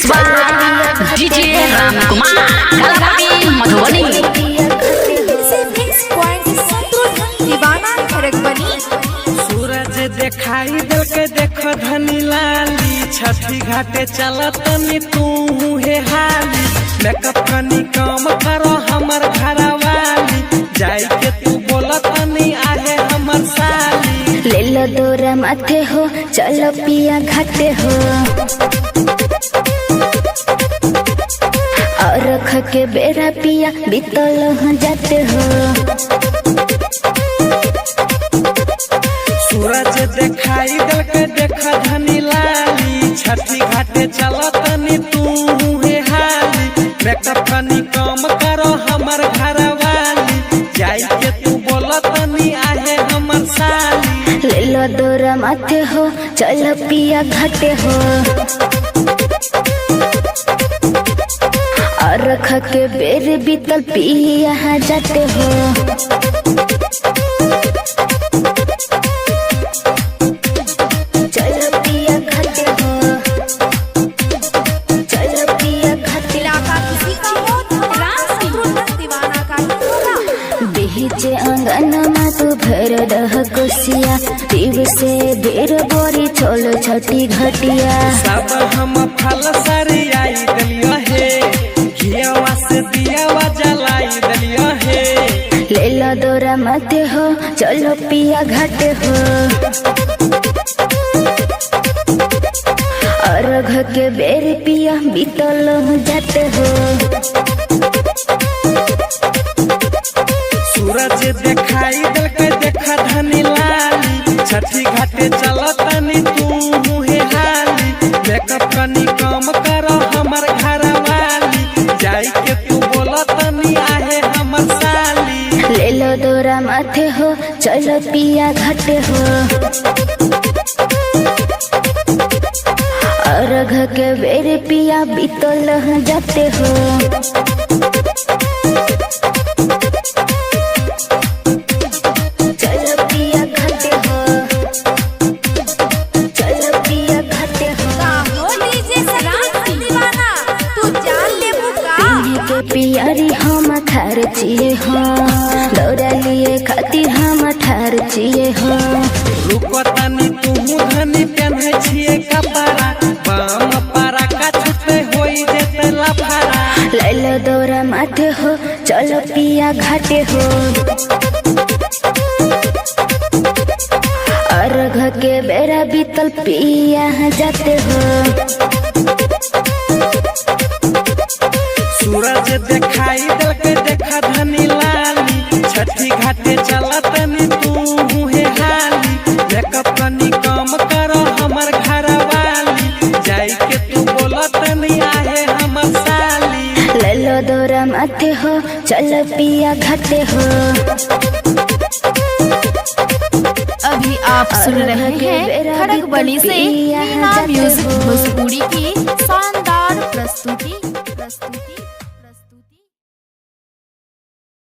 By DJ Ram Kumar Kalapati Madhubani. दीवाना खड़गबनी। सूरज देखाई दिल के देखो धनी लाली, छठी घाटे चल तनी तू हे हाली। मेकअप कनी कम करो हमर घर वाली, जाई के तू बोल तनी आहे हमर साली। ले लो डोरा माथे हो, चलो पिया घाटे हो। और रख के बेरा पिया बीतल हो जाते हो। सूरज देखाई दिल के देखो धनी लाली, छठी घाटे चल तनी तू हे हाली। मेकअप कनी कम करो हमर घर वाली, जाई के तू बोल तनी आहे हमर साली। ले लो डोरा माथे हो, चलो पिया घाटे हो। और रख के बेर बीतल पिया जाते हो। चलो पिया घाटे हो, चलो पिया घाटे। इलाका किसी का हो, राम शत्रुघ्न दीवाना का ही होगा। बीच अंगन मा तू भर दह कोसिया, तीव से बेर बोरी चलो छठी घटिया। सब हम फल सरियाई दलियो हे, घियावा से दियावा जलाई दलियो हे। ले लो डोरा मत हो, चलो पिया घाट हो। और घ के बेर पिया बीतल हो जाते हो। सूरज देखाई दिल के देखा धनी लाली, छठी घाटे चल तनी तू मुहे हाली। मेकअप कनी कम करो हमर घर वाली, जाई के तू बोल तनी आहे हमर साली। ले लो डोरा माथे हो, चलो पिया घाटे हो। और घ के बेर पिया बीतल हो जाते हो। चलो पिया घाटे हो, चलो पिया घाटे हो। हो डीजे राम दीवाना, तू जान ले बुका। पिन्हे के पियारी हम ठार चिए हो, दौड़ा लिए खातिर हम ठार चिए हो। रुको तनी तू धनी पेन्हे छिए कपड़ा, बाम पारा का छुटे होई जेते लफारा। लैलो दौरा माथे हो, चलो पिया घाटे हो। और घ के बेरा बीतल पिया जाते हो। सूरज देखाई दिल के देखा धनी लाली, छठी घाटे चल तनी तू मुहे हाली। मेकअप कनी कम करो हमर घर वाली, जाई के तू बोल तनी आहे हमर साली। लैलो दौरा माथे हो, चलो पिया घाटे हो। अभी आप सुन रहे हैं खड़गबनी से मीना म्यूजिक भोजपुरी की शानदार प्रस्तुति।